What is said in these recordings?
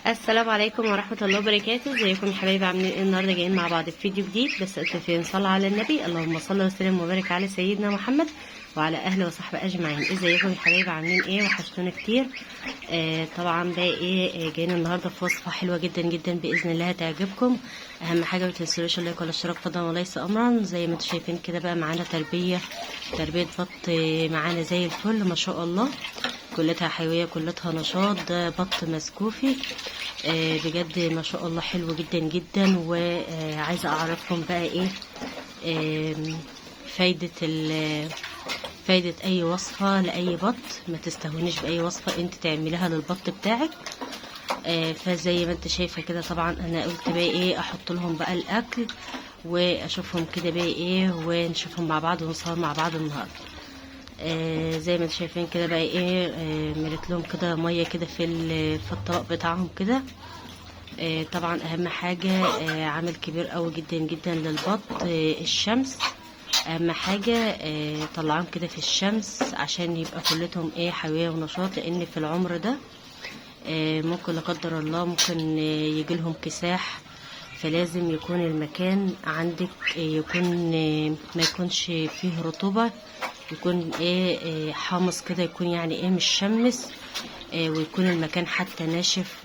السلام عليكم ورحمة الله وبركاته. ازيكم يا حبايبي؟ عاملين ايه؟ النهارده جايين مع بعض في فيديو جديد، بس قبل نصلي على النبي. اللهم صل وسلم وبارك على سيدنا محمد وعلى اهله وصحبه اجمعين. ازيكم يا حبايبي؟ عاملين ايه؟ وحشتونا كتير. طبعا بقى ايه، جايين النهارده في وصفه حلوة جدا جدا باذن الله هتعجبكم. اهم حاجة ما تنسوش ال like والاشتراك فضلا وليس امرا. زي ما انتم شايفين كده بقى معانا تربيه بط معانا زي الفل ما شاء الله، كلتها حيوية كلتها نشاط. ده بط مسكوفي بجد ما شاء الله حلو جدا جدا. وعايزه اعرفكم بقى ايه فايده فايده اي وصفه لاي بط. ما تستهونيش باي وصفه انت تعمليها للبط بتاعك. فزي ما انت شايفه كده، طبعا انا قلت بقى ايه احط لهم بقى الاكل واشوفهم كده بقى ايه، ونشوفهم مع بعض ونصور مع بعض النهارده. زي ما انتم شايفين كده بقى ايه، مليت لهم كده مية كده في الطبق بتاعهم كده. طبعا اهم حاجة عامل كبير قوي جدا جدا للبط الشمس. اهم حاجة طلعهم كده في الشمس عشان يبقى كلتهم ايه حيوية ونشاط، لان في العمر ده ممكن لا قدر الله ممكن يجي لهم كساح. فلازم يكون المكان عندك يكون ما يكونش فيه رطوبة، يكون ايه حامص كده، يكون يعني ايه مش شمس، ويكون المكان حتى ناشف،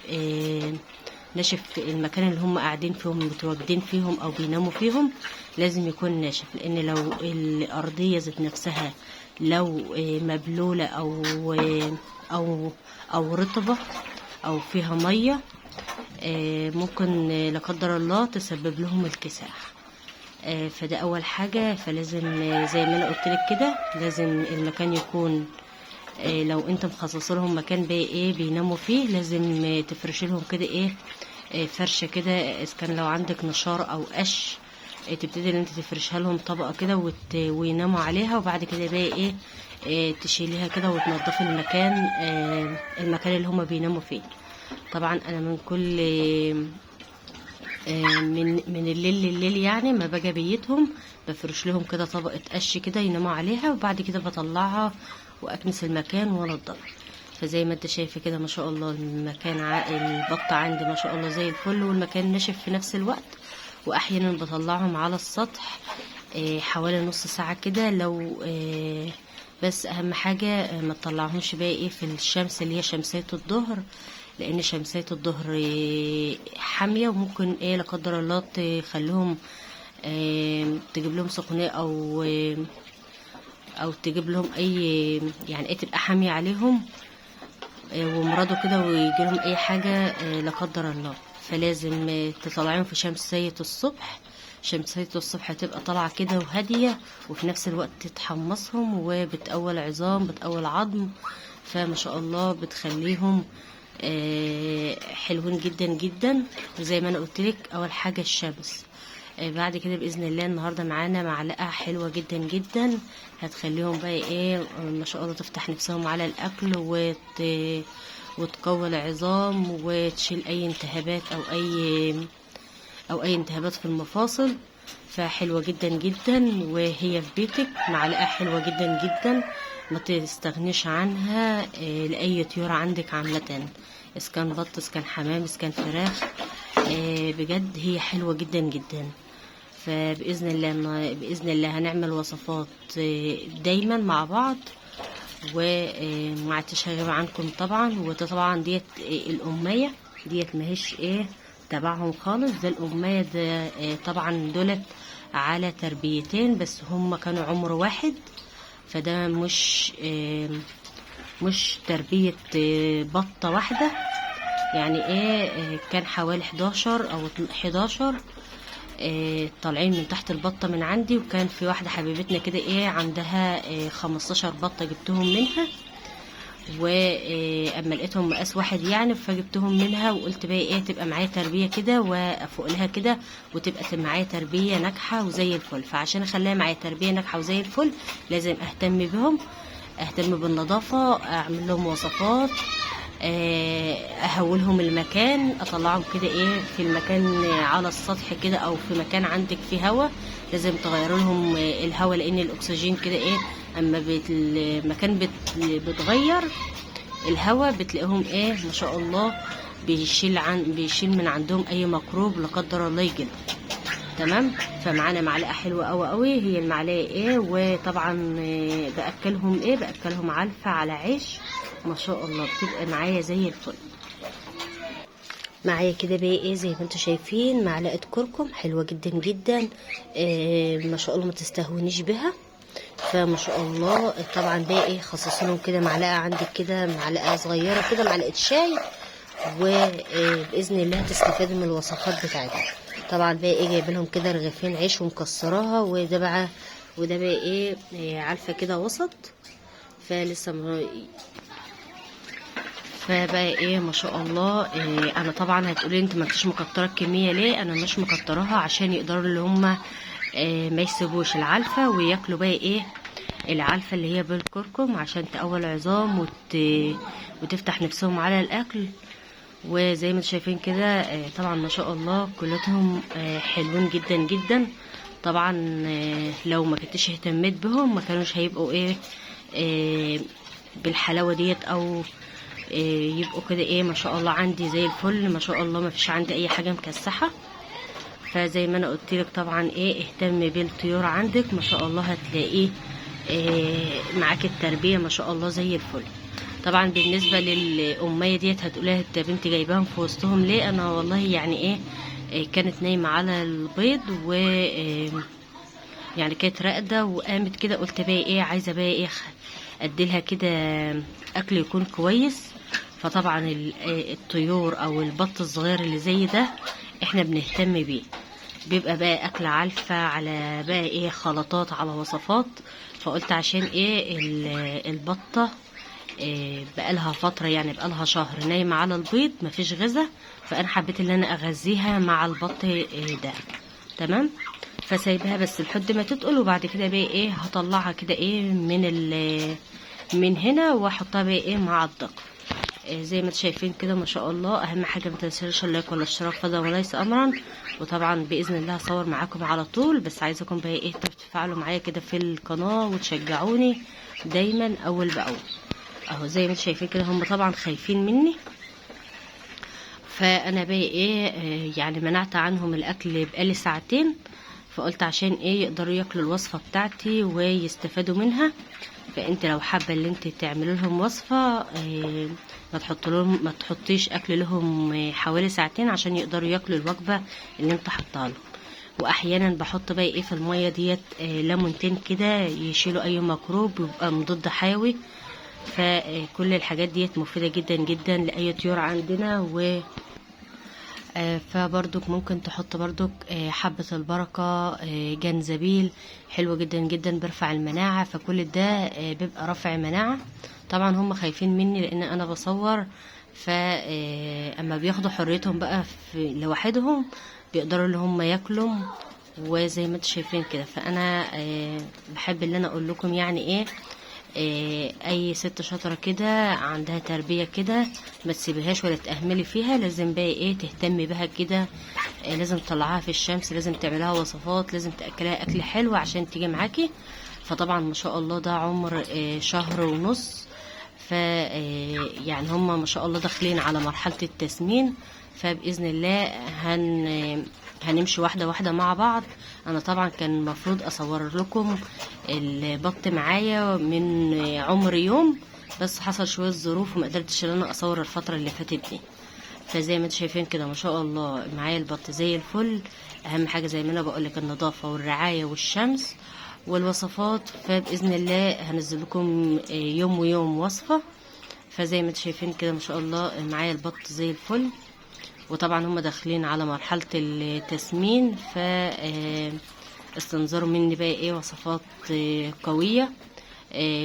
ناشف. المكان اللي هم قاعدين فيهم متواجدين فيهم او بيناموا فيهم لازم يكون ناشف، لان لو الارضية ذات نفسها لو مبلولة او او رطبة او فيها مية ممكن لا قدر الله تسبب لهم الكساح. فده اول حاجة. فلازم زي ما انا قلت لك كده لازم المكان يكون لو انت مخصص لهم مكان بقى ايه بيناموا فيه لازم تفرشي لهم كده ايه فرشه كده، اذا كان لو عندك نشار او قش تبتدي ان انت تفرشها لهم طبقه كده ويناموا عليها. وبعد كده بقى ايه تشيليها كده وتنضفي المكان، المكان اللي هما بيناموا فيه. طبعا انا من كل من الليل لليل يعني ما باجي بيتهم بفرش لهم كده طبقه قش كده يناموا عليها، وبعد كده بطلعها واكنس المكان وانضفه. فزي ما انت شايفه كده ما شاء الله المكان البط عندي ما شاء الله زي الفل، والمكان ناشف في نفس الوقت. واحيانا بطلعهم على السطح حوالي نص ساعة كده لو بس اهم حاجة ما تطلعهمش بقى ايه في الشمس اللي هي شمسية الظهر، لان شمسية الظهر حامية وممكن ايه لا قدر الله تخليهم تجيب لهم سخونيه او تجيب لهم اي يعني ايه تبقى حامية عليهم ومرضوا كده ويجي لهم اي حاجة لا قدر الله. فلازم تطلعيهم في شمسية الصبح. شمسية الصبح تبقى طالعه كده وهاديه، وفي نفس الوقت تحمصهم وبتقوي عظام بتقوي عظم، فما شاء الله بتخليهم حلوين جدا جدا. وزي ما انا قلت لك اول حاجة الشمس. بعد كده باذن الله النهارده معانا معلقه حلوة جدا جدا هتخليهم بقى ايه ما شاء الله تفتح نفسهم على الاكل وتقوي العظام وتشيل اي التهابات او اي التهابات في المفاصل. فحلوه جدا جدا وهي في بيتك، معلقه حلوة جدا جدا ما تستغنيش عنها لاي طيور عندك عامة، اذا كان بط اذا كان حمام اذا كان فراخ، بجد هي حلوة جدا جدا. فباذن الله باذن الله هنعمل وصفات دايما مع بعض وما عدتش هغيب عنكم طبعا. وطبعا ديت الامية ديت ماهيش ايه تبعهم خالص، ده الامية ده طبعا دولت على تربيتين بس هم كانوا عمر واحد، فده مش تربية بطة واحدة يعني ايه، كان حوالي 11 او 11 طالعين من تحت البطة من عندي. وكان في واحدة حبيبتنا كده ايه عندها 15 بطة جبتهم منها، واما لقيتهم مقاس واحد يعني فجبتهم منها، وقلت بقى ايه تبقى معايا تربية كده وافوق لها كده وتبقى معايا تربية ناجحة وزي الفل. فعشان اخليها معايا تربية ناجحة وزي الفل لازم اهتم بهم، اهتم بالنظافة، اعمل لهم وصفات، اهولهم المكان، اطلعهم كده ايه في المكان على السطح كده او في مكان عندك فيه هوا. لازم تغيروا لهم الهوا لان الاكسجين كده ايه اما المكان بتغير الهوا بتلاقيهم ايه ما شاء الله بيشيل من عندهم اي ميكروب لا قدر الله يجيلهم. تمام. فمعانا معلقه حلوة قوي قوي، هي المعلقة ايه، وطبعا باكلهم ايه، باكلهم علفه على عيش ما شاء الله، بتبقى معايا زي الفل. معايا كده بقى ايه زي ما انتم شايفين معلقه كركم حلوة جدا جدا، ما شاء الله ما تستهونيش بها. فما شاء الله طبعا بقى ايه خصصوا لهم كده معلقه عندك كده، معلقه صغيرة كده، معلقه شاي، وباذن الله هتستفادوا من الوصفات بتاعتها. طبعا بقى ايه جايبه لهم كده رغيفين عيش ومكسراها، وده بقى ايه علفه كده وسط. فلسه فبقى ايه ما شاء الله. إيه انا طبعا هتقولي انت ما انتش مكتره الكمية ليه؟ انا مش مكتراها عشان يقدروا اللي هم إيه ما يسيبوش العلفه وياكلوا بقى ايه العلفه اللي هي بالكركم، عشان تقوي العظام وتفتح نفسهم على الاكل. وزي ما انتم شايفين كده طبعا ما شاء الله كلتهم حلوين جدا جدا. طبعا لو ما كنتش اهتميت بهم ما كانوش هيبقوا ايه بالحلاوه ديت، او يبقوا كده ايه ما شاء الله عندي زي الفل ما شاء الله، ما فيش عندي اي حاجة مكسحه. فزي ما انا قلت لك طبعا ايه اهتم بالطيور عندك ما شاء الله، هتلاقيه معاك التربية ما شاء الله زي الفل. طبعا بالنسبة للاميه ديت هتقولها انت بنتي جايباهم في وسطهم ليه؟ انا والله يعني ايه كانت نايمة على البيض و يعني كانت راقده وقامت كده، قلت بقى ايه عايزه بقى ايه اديلها كده اكل يكون كويس. فطبعا الطيور او البط الصغير اللي زي ده احنا بنهتم بيه، بيبقى بقى اكل علفة على بقى ايه خلطات على وصفات. فقلت عشان ايه البطة إيه بقالها فترة، يعني بقالها شهر نايمة على البيض مفيش غذاء، فانا حبيت ان انا اغذيها مع البط إيه ده. تمام. فسايبها بس لحد ما تتقل، وبعد كده بقى ايه هطلعها كده ايه من هنا واحطها بقى ايه مع الدق. زي ما انتم شايفين كده ما شاء الله. اهم حاجة ما تنسوش ال like والاشتراك فضلا وليس امرا، وطبعا باذن الله هصور معاكم على طول، بس عايزاكم بقى ايه تتفاعلوا معايا كده في القناة وتشجعوني دايما اول باول. اهو زي ما انتم شايفين كده هم طبعا خايفين مني، فانا بقى ايه يعني منعت عنهم الاكل بقالي ساعتين، فقلت عشان ايه يقدروا ياكلوا الوصفة بتاعتي ويستفادوا منها. فانت لو حابة ان انت تعملي لهم وصفه إيه ما تحطيش اكل لهم حوالي ساعتين عشان يقدروا ياكلوا الوجبة اللي انت حطها لهم. واحيانا بحط بقى ايه في المية ديت إيه ليمونتين كده يشيلوا اي ميكروب ويبقى مضاد حيوي. فكل الحاجات ديت مفيدة جدا جدا لاي طيور عندنا. و فبرضك ممكن تحط برضك حبة البركة، جنزبيل حلو جدا جدا بيرفع المناعة، فكل ده بيبقى رفع مناعة. طبعا هم خايفين مني لان انا بصور، فاما بياخدوا حريتهم بقى في لوحدهم بيقدروا اللي هم ياكلوا وزي ما انتم شايفين كده. فانا بحب ان انا اقول لكم يعني ايه اي ست شاطرة كده عندها تربيه كده ما تسيبهاش ولا تاهملي فيها، لازم بقى ايه تهتمي بها كده، لازم تطلعها في الشمس، لازم تعملها وصفات، لازم تاكلها اكل حلو عشان تيجي معاكي. فطبعا ما شاء الله ده عمر شهر ونص، ف يعني هم ما شاء الله داخلين على مرحلة التسمين، فباذن الله هنمشي واحدة واحدة مع بعض. انا طبعا كان المفروض اصور لكم البط معايا من عمر يوم، بس حصل شوية ظروف وما قدرتش ان انا اصور الفترة اللي فاتت دي. فزي ما انتم شايفين كده ما شاء الله معايا البط زي الفل. اهم حاجة زي ما انا بقول لك النظافة والرعاية والشمس والوصفات، فباذن الله هنزل لكم يوم ويوم وصفه. فزي ما انتم شايفين كده ما شاء الله معايا البط زي الفل، وطبعا هم داخلين على مرحلة التسمين، ف استنظروا مني بقى ايه وصفات قوية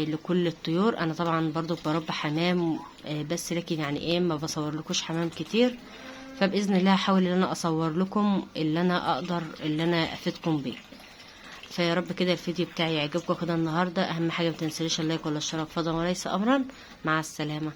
لكل الطيور. انا طبعا برضو بربي حمام بس لكن يعني ايه ما بصور لكوش حمام كتير، فباذن الله هحاول ان انا اصور لكم اللي انا اقدر اللي انا افيدكم بيه. فيا رب كده الفيديو بتاعي يعجبكم كده النهارده. اهم حاجة ما تنسوش ال like والاشتراك فضلا وليس امرا. مع السلامة.